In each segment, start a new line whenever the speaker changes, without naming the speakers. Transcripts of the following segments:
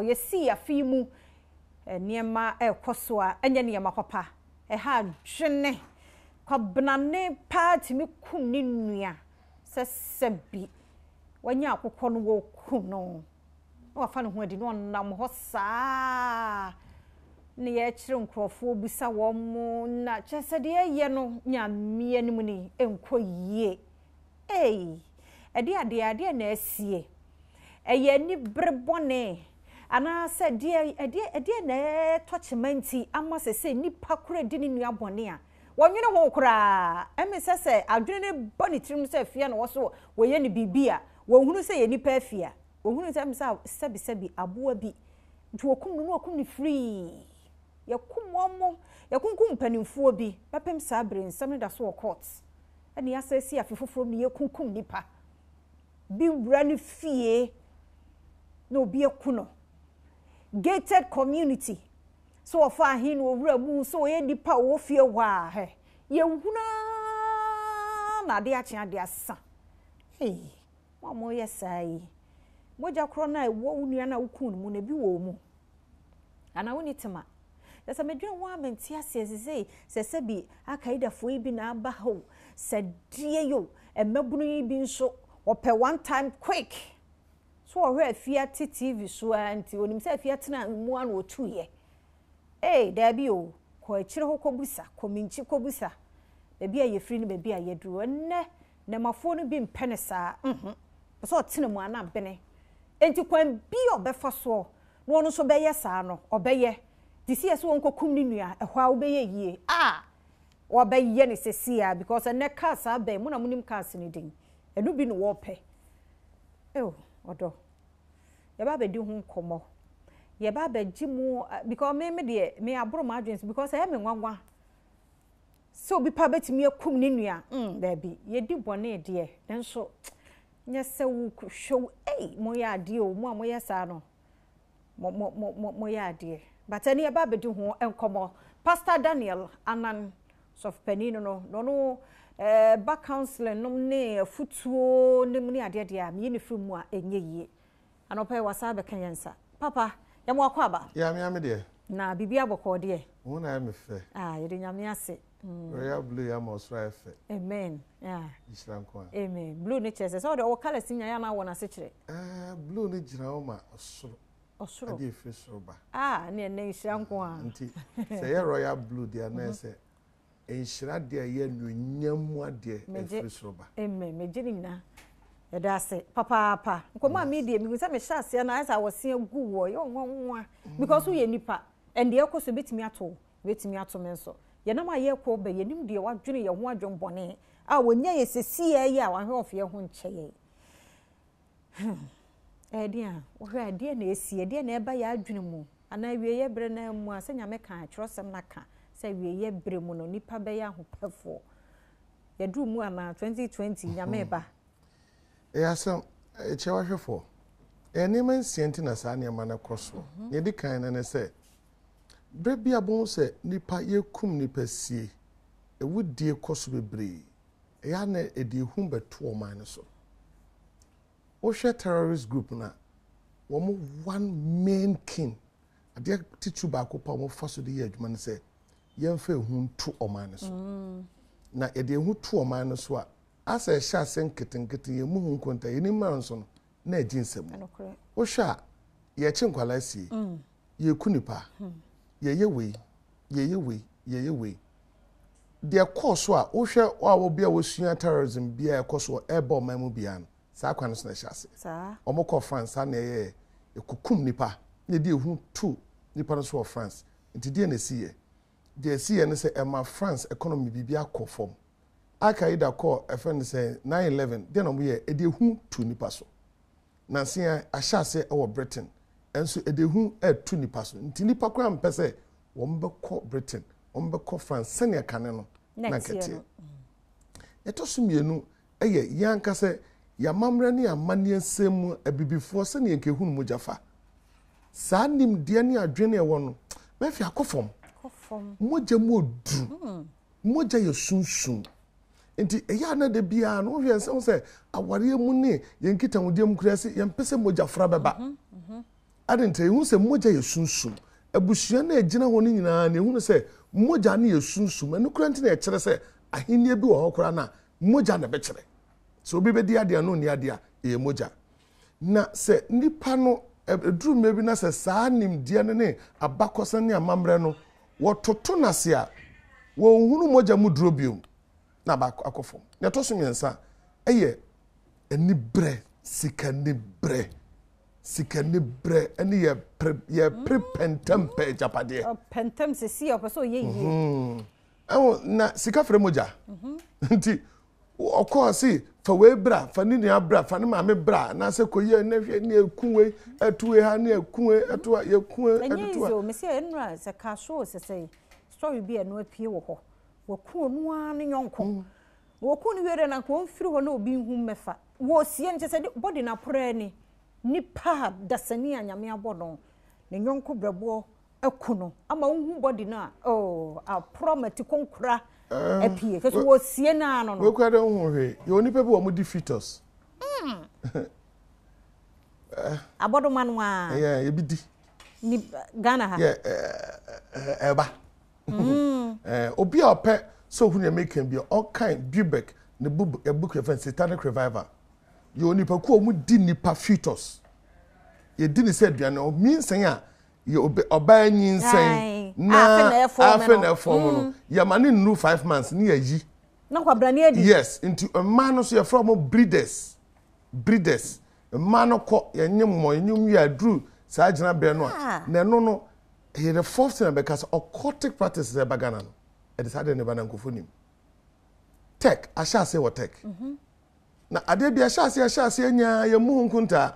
Yɛsii afe yi mu nneɛma rekɔ so a, ɛnyɛ nneɛma papa. Ɛha adwene. Kwabenane paa tumi kum ne nua sɛ sɛbi wanya akokɔ no wɔrekum no na wafa ne ho adi na ɔnam hɔ saa na yɛkyere nkurɔfoɔ bisa wɔn na kyerɛ sɛ deɛ ɛyɛ no Nyame anim ni ɛnkɔ yie. Ei! Ɛdeɛ adeɛ, adeɛ na asie? Ɛyɛ anibere bɔne? Anaasɛ ɛdeɛ, ɛdeɛ, ɛdeɛ na ɛretɔ kyema nti ama sɛsɛ nipa koro adi ne nua bɔne a wɔnwene ho koraa? Ɛme sɛ sɛ adwene no ba ne tirim sɛ afia na wɔso wɔyɛ no biribi a, wɔnhunu sɛ yɛ nipa afia. Wɔhunu sɛ ɛme sɛ sɛbisɛbi aboa bi nti wɔkum no na wɔkum no firii. Yɛkum wɔn, yɛkunkum mpanimfoɔ bi bɛpem saa bere nsɛm no da so wɔ court. Ɛna yɛasan asi afe foforɔ mu na yɛkunkum nnipa. Bi wura ne fie na obi aku no. Gated community, sɛ wɔfa ahe na owura mu, sɛ ɔyɛ nipa a ɔwɔ fie hɔ a, hɛ, yɛhunu ara na adeɛ akye adeɛ asa. Ei, mo a moyɛ saa yi, mogya korɔ no a ɛwɔ wo nua no a wokuu no mu no, ebi wɔ wo mu. Anaa wonni tema. Na sɛ medwene ho a mente aseɛ sesei sɛ sɛbi Al-Qaedafoɔ yi bi na aba ha o, sɛ deɛ yi o, mmabunu yi bi nso wɔpɛ one time quick. So wɔhwɛ afia te TV so ara nti onim sɛ afia tena mu a na ɔtuiɛ. Ei, daabi o, kɔ akyire hɔ kɔbusa, kɔ Minkyi kɔbusa baabi a yɛfiri ne baabi a yɛaduru. Ɛnnɛ nnɛmafoɔ no bi mpɛ no saa, nhu, pɛ sɛ ɔtena mu a na abene. Enti kwan bi a ɔbɛfa soɔ na ɔno nso bɛyɛ saa no, ɔbɛyɛ. Nti sɛ yɛse ɔnkɔkum ne nua a, ɛhɔ ara wobɛyɛ yie. Ah! Wɔbɛyɛ no seesei ara because ɛnnɛ cars aba yi, mo na monim cars no din. Ɛno bi na wɔpɛ. Eo, ɔdɔ. Yɛba abɛdi ho nkɔmmɔ. Yɛba abɛgye mu, because me me deɛ, me aboro m'adwene so because ɛyɛ me nwanwa sɛ obi pa bɛtumi akum ne nua. Mm, daabi. Yɛdi bɔne deɛ, nanso Nyɛ sɛ wo hwɛ wo ei mo yɛ adeɛ o mo a mo yɛ saa no mo mo mo mo mo yɛ adeɛ but ɛne yɛba abɛdi ho nkɔmɔ Pastor Daniel Anan sɔfopanin no no na ɔno ɛɛ ba counseling nom ne afutuo ne mu ne adeɛ deɛ a meyi ne firi mu a ɛnyɛ yie anɔpa yi wasa abɛka yɛn nsa papa yɛ mo akɔ aba.
Yɛ amea me deɛ.
Na biribi abɔkɔɔ deɛ.
Wo ho na ayɛ me fɛ.
Ah yɛde Nyame ase.
Royal blue yi ama ɔsoro ayɛ fɛ.
Amen yeah.
Nhyira nko a.
Amen blue no kyerɛ sɛ sɛ ɔde ɔwɔ colours nyinaa yɛ anaa wɔ n'ase kyerɛ.
Ɛɛ blue no gyina hɔ ma ɔsoro.
Ɔsoro.
Adeɛ efiri soro ba.
Ah ne ɛnɛ nhyira nko a.
Nti sɛ ɛyɛ royal blue deɛ na ɛsɛ nhyira deɛ ɛyɛ anuonyam mu adeɛ efiri soro ba.
Amen megye ne nyinaa. Yɛda ase papaapa. Nkɔmɔ a meedie mehu sɛ mehyɛ aseɛ no ayɛ sɛ awɔse agu wɔ yɛ ɔnwanwa because woyɛ nipa and deɛ ɛkɔ so ebetumi ato wo. Ebetumi ato me nso. Yɛnam a yɛrekɔ ba, yenim deɛ wadwene yɛn ho adwene bɔne a wɔnya yɛn sesiaa yi a wahwɛ ɔfe yɛn ho nkyɛ yɛn. Hmm. Ɛyɛ den a, wohwɛ a ɛdeɛ na esi, ɛdeɛ na ɛba yɛn adwene mu, anaa awieeɛ berɛ no ara mu a, sɛ Nyame ka, twerɛsɛm no aka sɛ awieeɛ berɛ mu no, nnipa bɛyɛ ahopɛfoɔ. Yɛduru mu anaa? 2020, Nyame ba.
Ɛyɛ asɛm, kyerɛ w'ahwɛfoɔ. Ɛyɛ nneɛma nsia nti na saa nneɛma no kɔ soɔ. Nea ɛdi kan no ne sɛ, Berɛ bi a bohu sɛ nnipa yɛkum nnipa sie, awudie kɔ so bebree, ɛyɛ a na ɛde ehu bɛto ɔman no so. Wohwɛ terrorist group no a, wɔn one main king, adeɛ titiriw baako pa a wɔfa so de yɛ adwuma no sɛ yɛmfa ehu nto ɔman no so. Mm. Na yɛde ehu to ɔman no so a, asɛ ɛhyɛ ase nketenkete yɛn mu ho nkonta, yɛn nim nso no, na agye nsam. Wohwɛ a, yɛkye nkwadaa sie. Mm. Yɛku nipa, yɛyɛ wei, yɛyɛ wei, yɛyɛ wei. Deɛ ɛkɔɔ so a, wohwɛ a obi a wɔsua terrorism biara ɛkɔ so ɛreba ɔman mu biara no, saa kwan no so na ɛhyɛ ase. Wɔn kɔɔ France, saa na ɛyɛɛ, ɛkukum nipa, na ɛde ehu to nipa no so wɔ France. Nti deɛ na ɛsi yɛ? Deɛ ɛsi yɛ ne sɛ ɛma France economy biribi akɔ fam. Al-Qaeda kɔɔ ɛfɛ no sɛ 9/11, deɛ na wɔn yɛ, ɛde ehu to nipa so. Nansa yi ara, ahyɛ ase wɔ Britain nso, ɛde ehu reto nnipa so. Nti nnipa koraa mpɛ sɛ wɔbɛkɔ Britain, wɔbɛkɔ France sɛnea kane no na anka ɛteɛ. Ɛtɔ so mmienu yɛ yɛn ankasa yɛn amammerɛ ne yɛn amanneɛ nsɛm mu abibifoɔ sɛnea anka ehunu mogya fa. Saa nimdeɛ ne adwene a ɛwɔ no, mɛfi akɔ fam. Mogya mu oduru. Mogya yɛ sunsum. Nti ɛyɛ a na da biara no wohwɛ nsɛm sɛ awareɛ mu ne yɛn nkitahodie mu koraa sɛ yɛmpɛ sɛ mogya fra bɛba. Mhm, mhm. Adɛn nti? Yɛhu sɛ mogya yɛ sunsum. Abusua no a ɛgyina hɔ no nyinaa no, yɛhunu sɛ mogya no yɛ sunsum. Ɛno koraa nti na ɛkyerɛ sɛ ahennie bi wɔ hɔ koraa no a, mogya na ɛbɛkyerɛ. Sɛ obi bɛdi adeɛ anaa ɔnni adeɛ a, ɛyɛ mogya. Na sɛ nipa no, ɛduru mmerɛ bi na sɛ saa nimdeɛ no ne abakɔsɛm ne amammerɛ no, wɔtoto no ase a, wɔnhunu mogya mu duro biom na aba akɔ fam. Nea ɛtɔ so mmiɛnsa yɛ aniberɛ, sikaniberɛ. Sikaniberɛ ne yɛpere yɛpere pɛntɛm pɛ agyapadeɛ.
Ɔpɛntɛm sisi a ɔpɛ sɛ ɔyɛ yie.
Ɛho na sika frɛ mogya. Nti ɔkɔɔ se fa wei bra, fa ne nua bra, fa ne maame bra, anaasɛ kɔyɛ ne hwɛ ne ɛku wei, ɛto wei ha ne ɛku wei, ɛto ha, yɛku wei,
Ɛnyɛ
ɛtoto
easy
ha.
o, mese ɛnura sɛ car show sɛsɛe story bi a ɛno apue wɔ hɔ. Waku ɔno ara ne yɔnko. Na wɔku no wie dɛ na nka ɔmfiri hɔ na obi nhu mmɛfa. Wɔresie no kyerɛ sɛ body no aporɔ ani. Nipa a dasani a Nyame abɔ no, ne yɔnko brɛboɔ aku no ama wohu body no a, oh, aporɔ ma ti konkora apue. Kyerɛ sɛ wɔresie no ara no no.
Wei koraa deɛ wohu hwee. Yɛwɔ nipa bi wɔ wɔn di fetus.
Abɔdoma no ara.
Yeah, ebi di.
Ni Ghana ha.
Yeah, ɛba. Obi a ɔpɛ sɛ ohun nea meka bi a, ɔkan Bubeck ne book yɛfrɛ no Satanic Revival. Yɛ onipakuo a wɔn di nipa fetus. Yɛdi ne sɛ aduane, ɔnyinsɛn a yɛ obe ɔbaa nyinsɛn na afei na ɛfɔm no yɛma ne nnuru 5 months ne yɛyi.
Na kwabrane adi.
Yes, nti mmaa no so yɛfrɛ wɔn breeders, breeders. Mmaa no kɔ yɛnye mmɔ yɛnye wie a duru saa gyina no a na ɛno no ɛyɛ the fourth thing abɛka sɛ occultic practices ɛba Ghana no, ɛde saa deɛ ne ba na nkurɔfoɔ nim tech ahyɛ aseɛ wɔ tech na adeɛ bi ahyɛ aseɛ nyaa yɛn mu ho nkontaa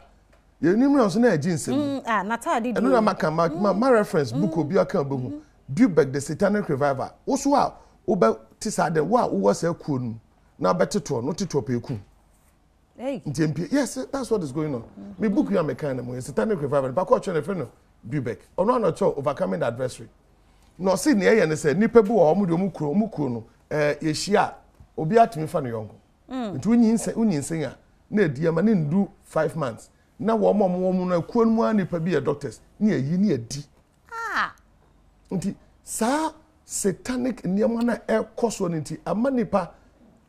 yɛn nim na nso na ɛgye nsɛm.
Ah, n'ataade
ɛno na maka ma reference book obi aka ɔbɛhu Bubeck, The Satanic Revival. Woso a wobɛ te saa deɛ wo a wowɔ saa kuo no mu na wobɛtetoɔ no tetoɔ pɛ eku nti mpie. Yes, that's what is going on. Me book yi a meka no mu yɛ Satanic Revival. Nipa kɔ ɔtwerɛ no, yɛfrɛ no Bubeck. Ɔno ana ɔkyerɛ Overcoming the Adversary na ɔsi nea ɛyɛ ne sɛ nipa bi wɔ hɔ, ɔmo deɛ ɔmo kuo no yɛhyia a obi atumi fa ne yɔnko. Nti wonyinsɛn a na edi ama ne ndu 5 months na wɔn a wɔwɔ mu no kuo no mu a nipa bi yɛ doctors ne yɛyi ne yɛdi. Nti saa satanic nneɛma no a ɛkɔ soɔ no nti ama nipa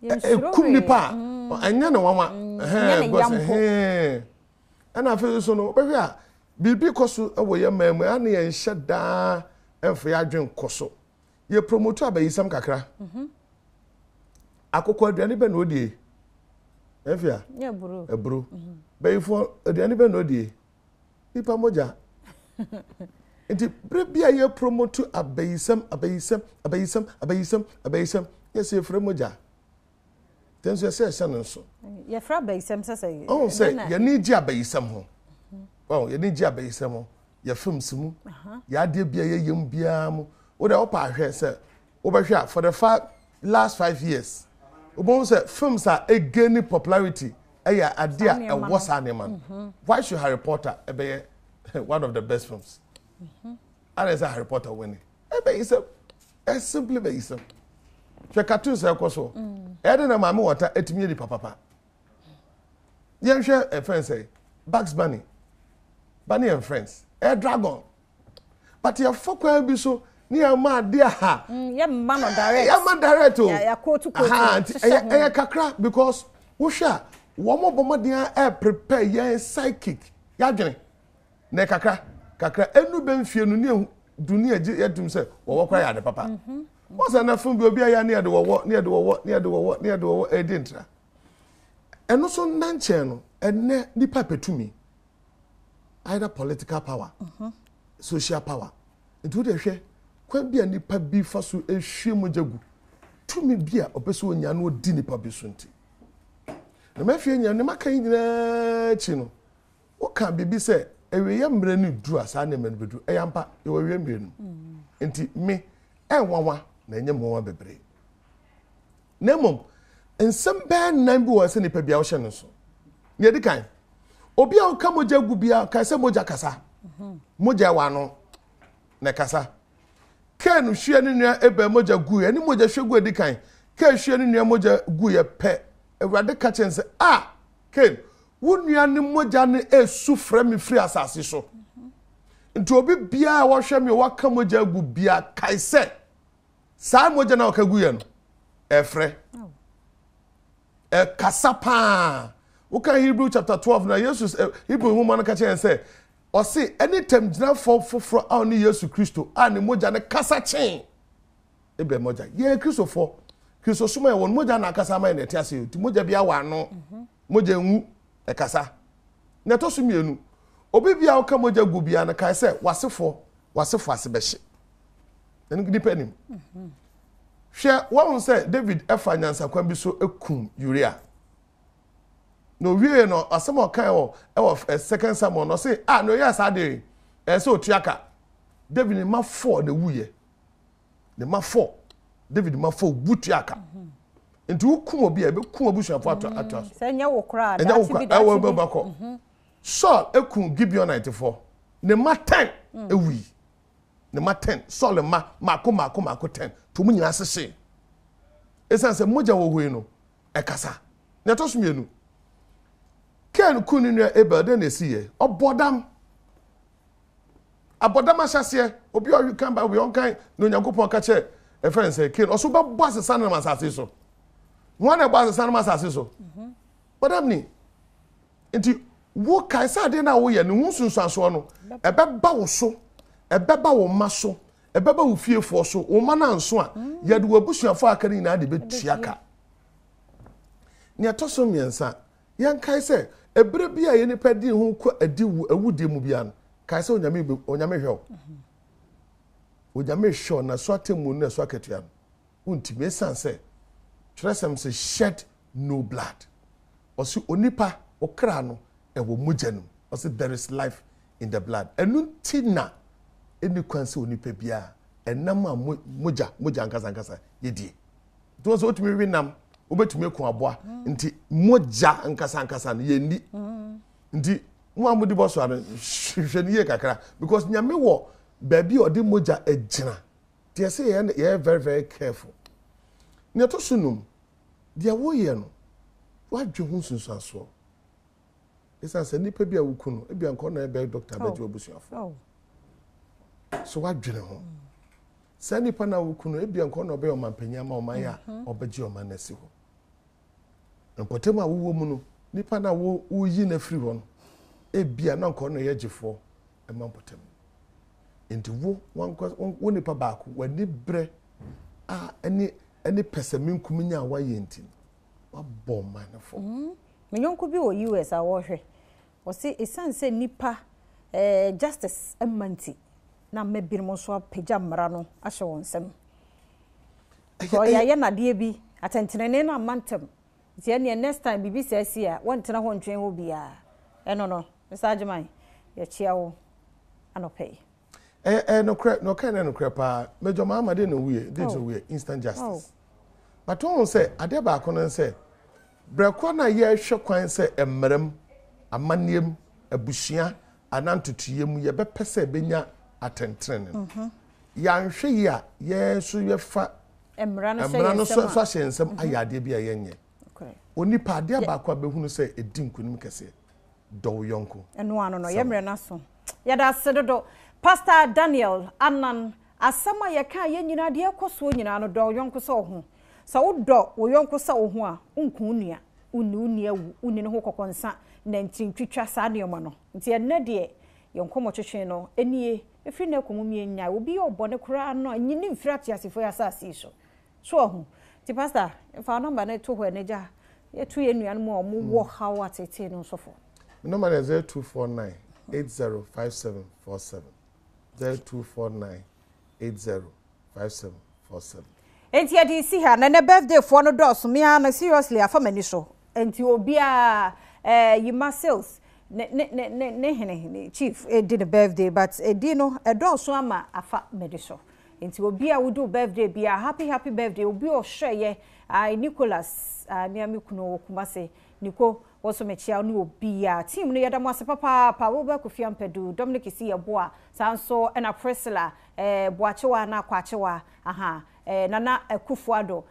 ekum nipa a ɛnyɛ ne nwanwa.
Ɛnyɛ ne
Ɛhɛn, because
ya mpo.
ɛhɛn. Ɛna afei nso no wobɛhwɛ a biribi kɔ so wɔ yɛn man mu ɛna yɛnhyɛ daa ɛmfa yɛ adwen kɔ so. Yɛ promote abayisɛm kakra. Akokɔ aduane bɛ na odie ɛfia?
Nyɛ buro.
Aburo. Bɛyifoɔ aduane bɛ na odie? Nipa mogya. Nti bere bi a yɛ promote abayisɛm, abayisɛm, abayisɛm, abayisɛm, abayisɛm, yɛsɛ yɛfrɛ mogya tɛn so yɛsɛ yɛhyɛ no nso.
Yɛfrɛ abayisɛm sɛ
ɔn sɛ yɛne gye abayisɛm ho, ɔn yɛne gye abayisɛm ho, yɛ films mu, yɛ adeɛ bi a yɛyɛ mu biara mu. Wode wopɛ ahwɛ sɛ wobɛhwɛ a for the last 5 years wobɛhu sɛ films a ɛgain popularity ɛyɛ adeɛ a
Saa nneɛma
ɛwɔ
no.
saa nneɛma no. Why should Harry Potter ɛbɛyɛ one of the best films? Ana sɛ Harry Potter wini ɛbɛyisɛm, ɛ simply bɛyisɛm. Hwɛ cartoons a ɛkɔ so ɛde na Maame Wɔta ɛtumi yɛ nipa papa. Yɛnhwɛ ɛfɛn sɛ Bugs Bunny, Bunny and Friends, ɛ dragon, but yɛfɔ kwan bi so ne yɛn ma adeɛ ha.
Yɛmma no direct.
Yɛma direct o.
Yɛakootu kootu.
Aha, nti
hyehyɛ
ɛyɛ
ho.
ɛyɛ kakra because wohwɛ a wɔn bɔ mmɔden a ɛ prepare yɛn psychic yɛadwene na kakra kakra enu bɛ nfie no ne ehu du ne yɛgye yɛdum sɛ wɔwɔ kora yɛ ade papa. Wɔn sɛ na fun bi obi ayɛ ne yɛde wɔwɔ ne yɛde wɔwɔ ne yɛde wɔwɔ ne yɛde wɔwɔ ɛdi ntra. Ɛno so nankyɛn no ɛnɛ nipa pɛtumi either political power, social power. Nti wo de hwɛ kwan bi a nipa bi fa so ehwie mogya gu, tumi bi a ɔpɛ sɛ onya no odi nipa bi so. Nti na mafie nya ne maka yi nyinaa akyi no, woka biribi sɛ awieɛ mmerɛ no duru a saa nneɛma no bɛduru. Ɛyɛ ampa, yɛwɔ awie mmerɛ no mu. Nti me ɛnwanwa na ɛnyɛ mmoa bebree, na mmom nsɛm bɛɛ nnan bi wɔ sɛ nipa bi a wohyɛ no so. Nea ɛdi kan, obi a woka mogya gu bia kae sɛ mogya kasa, mogya ɛwɔ ano na ɛkasa. Kain hwie ne nua Abel mogya gu yɛ ne mogya hwie gu. Edi kan Kain hwie ne nua mogya gu yɛ pɛ, Awurade ka kyɛn sɛ, "A Kain, wo nua ne mogya no esu frɛ me firi asase so." Nti obi biara a wɔhwɛ me a waka mogya agu biara kae sɛ saa mogya no a wɔka gu yɛ no ɛfrɛ. Ɛkasa paa. Woka Hebrew chapter 12 na Yesu Hebrew nwoma no ka kyerɛ yɛn sɛ ɔse ɛne tamgyinafoɔ foforɔ a ɔne Yesu Kristo a ne mogya no kasa kyee Abel mogya. Yɛn Kristofoɔ, Kristosom a yɛwɔ no mogya na akasa ama yɛn na ɛte ase. Nti mogya bi awɔ ano. Mhm. Mogya nwu, ɛkasa. Na ɛtɔ so mmienu, obi bi a ɔka mogya gu biara no kae sɛ w'asefoɔ, w'asefoɔ ase bɛhye. Ɛno nipa nim. Mhm. Hwɛ, wɔn sɛ David ɛfa nyansakwan bi so kum Uria. Na owie no, asɛm a ɔkae wɔ ɛwɔ Second Samuel no, ɔse, ah, na ɔyɛ saa deɛ, ɛyɛ sɛ otua ka. David ne mma four na ewuiɛ. Ne mma four. David mma four wu tua ka. Nti wokum obi a, ebekum abusuafo ato ato so.
Sɛ ɛnyɛ wo koraa,
daakye bi, daakye bi. Ɛwɔ bɛkɔ. Saul ekum Gibeonite foɔ. Ne mma ten ewui. Ne mma ten, Saul mma mako mako mako ten, to mu nyinaa sesee. Esiane sɛ mogya wɔ hɔ yi no, ɛkasa. Nea ɛtɔ so mmienu, Kain kum ne nua Abel, dɛn na esiiɛ? Ɔbɔɔ dam. Abɔdam ahyɛseɛ, obi a ɔkan Bible yɛ ɔnkan na Onyankopɔn ka kyerɛ ɛfɛ nsɛ Kain, ɔso bɛbɔ asesa no nam asase so. Wɔn na ɛbɔ asesa no nam asase so. Bɔdam ni. Nti wo kae sɛ adeɛ no a woyɛ no ho nsunsuansoɔ no, ɛbɛba wo so, ɛbɛba wo mma so, ɛbɛba wo fiefoɔ so, wo mma no anso a, yɛde w'abusuafoɔ a aka no nyinaa de bɛtua ka. Nea ɛtɔ so mmiɛnsa, yɛnkae sɛ ɛberɛ bi a yɛn nipa di ho kɔ adi wu awudie mu biara no, kae sɛ Onyame bɛ Onyame hwɛ wo. Onyame hwɛ wo na so atemmuo no na so akatua no. Wontumi ɛsiane sɛ twerɛsɛm sɛ shed no blood. Ɔse onipa wo kra no ɛwɔ mogya no mu. Ɔse there is life in the blood. Ɛno nti na ɛnni kwan sɛ onipa biara ɛnam a mogya mogya ankasa ankasa yɛdie. Nti wɔn sɛ wotumi we nam, wobɛtumi aku aboa. Nti mogya ankasa ankasa no yɛnni. Nti mo a modi bɔ so ano hwɛ no yie kakra because Nyame wɔ baabi a ɔde mogya agyina. Nti ɛsɛ yɛyɛ yɛyɛ very very careful. Nea ɛtɔ so num, deɛ woyɛ no, woadwe ho nsunsuansoɔ. Ɛsiane sɛ nipa bi a woku no, ebia nka ɔna ɛbɛyɛ dɔkta abɛgye w'abusuafoɔ. So woadwene ho. Saa nipa no a woku no, ebia nka ɔna ɔbɛyɛ ɔmanpanyin ama ɔman a mhm. ɔbɛgye ɔman no asi hɔ. Mpɔtam a wowɔ mu no, nipa no a woyi no afiri hɔ no, ebia na nka ɔna yɛ gyefoɔ ma mpɔtam. Nti wo wo nipa baako w'ani brɛ a ɛne ɛne pɛsɛmenkominya a woayɛ nti no, wabɔ ɔman no fam.
Mm. Me yɔnko bi wɔ US a wɔhwɛ. Ɔse ɛsiane sɛ nnipa eh, justice mma nti na ama binom nso apagya mmara no ahyɛ wɔn nsam. Ɔyɛ no adeɛ bi, atɛntenenee no amma ntɛm. Nti ɛneɛ next time biribi saa si a, wɔntena hɔ ntwɛn hɔ biara. Ɛno no, Mister Agyeman, yɛkyea wo anɔpa yi.
Ɛyɛ ɛyɛ nokorɛ, nea ɔkae no yɛ nokorɛ paa. Major Mahama deɛ na owuiɛ, deɛ nti na owuiɛ, instant justice. But wohu sɛ adeɛ baako no ne sɛ, berɛ korɔ no a yɛrehwɛ kwan sɛ mmara mu, amanneɛ mu, abusua anaa ntotoeɛ mu yɛbɛpɛ sɛ yɛbɛnya atɛntenenee no, yɛanhwɛ yie a, yɛn nso yɛfa
Mmara no hyɛ
no
yɛn nsam
so ahyɛ yɛn nsam ayɛ adeɛ bi a yɛnyɛ. Onipa, adeɛ baako a bɛhunu sɛ ɛdi nkonim kɛseɛ, dɔ wo yɔnko.
Ɛno ano no, yɛn mmerɛ no aso. Yɛda ase dodo. Pastor Daniel Annan, asɛm a yɛkaa yɛn nyinaa, deɛ ɛrekɔ soɔ nyinaa no, dɔ wo yɔnko sɛ wo ho. Sɛ wodɔ wo yɔnko sɛ wo ho a, wonku wo nua, wonni wo nua awu, wonni ne ho kɔkɔnsa, nantintwitwa, saa nneɛma no. Nti ɛnnɛ deɛ, yɛn nkɔmmɔtwetwe no nie. Ɛfiri nnɛ kɔ mom yɛnnyae. Obi yɛ wo bɔne koraa no a, nyi no mfiri ateasefoɔ yi asase yi so. So wahu? Nti Pastor, fa wo number no to hɔ ɛnɛ gya yɛtu yɛn nuanom a wɔn wɔ haw ateetee no nso fo.
Me number no yɛ 0249 805747 0249 805747.
Enti yɛde resi ha na ɛnɛ birthday foɔ no dɔɔso me ara no seriously afa m'ani so enti obiara eh, Yima sales ne ne ne ne ne hene ne chief edi ne birthday but edi no ɛdɔɔso ama afa m'ani so Nti obi a wodi wo birthday biara happy happy birthday obi a ɔhwɛ yɛ ae Nicholas ae me a me kunu wɔ Kumasi Niko wo nso mekyia wo ne obiara team no yɛda mo ase papaapa Wilbur Kofi Ampadu Dominic Isi Yeboah saa nso ɛna Priscilla eh, Boakyewa anaa Kwakyewa aha eh, Nana Akufo Addo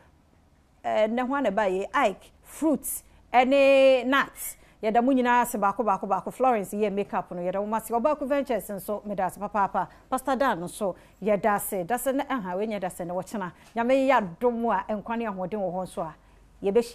Ɛnɛ hwan na ɛbaeɛ yi? Ike, fruit ɛne nut. Yɛda mo nyinaa ase baako baako baako. Florence yɛɛ make up no, yɛda mo ase. Ɔbaaku Ventures nso, meda ase papaapa. Pastor Dan nso, yɛda ase. Dasɛ nnɛ, aha, wei nyɛ dasɛ nnɛ, ɔkyena. Nyame yɛ adom a, nkwa ne ahoɔden wɔ hɔ nso a, yɛbɛhyia.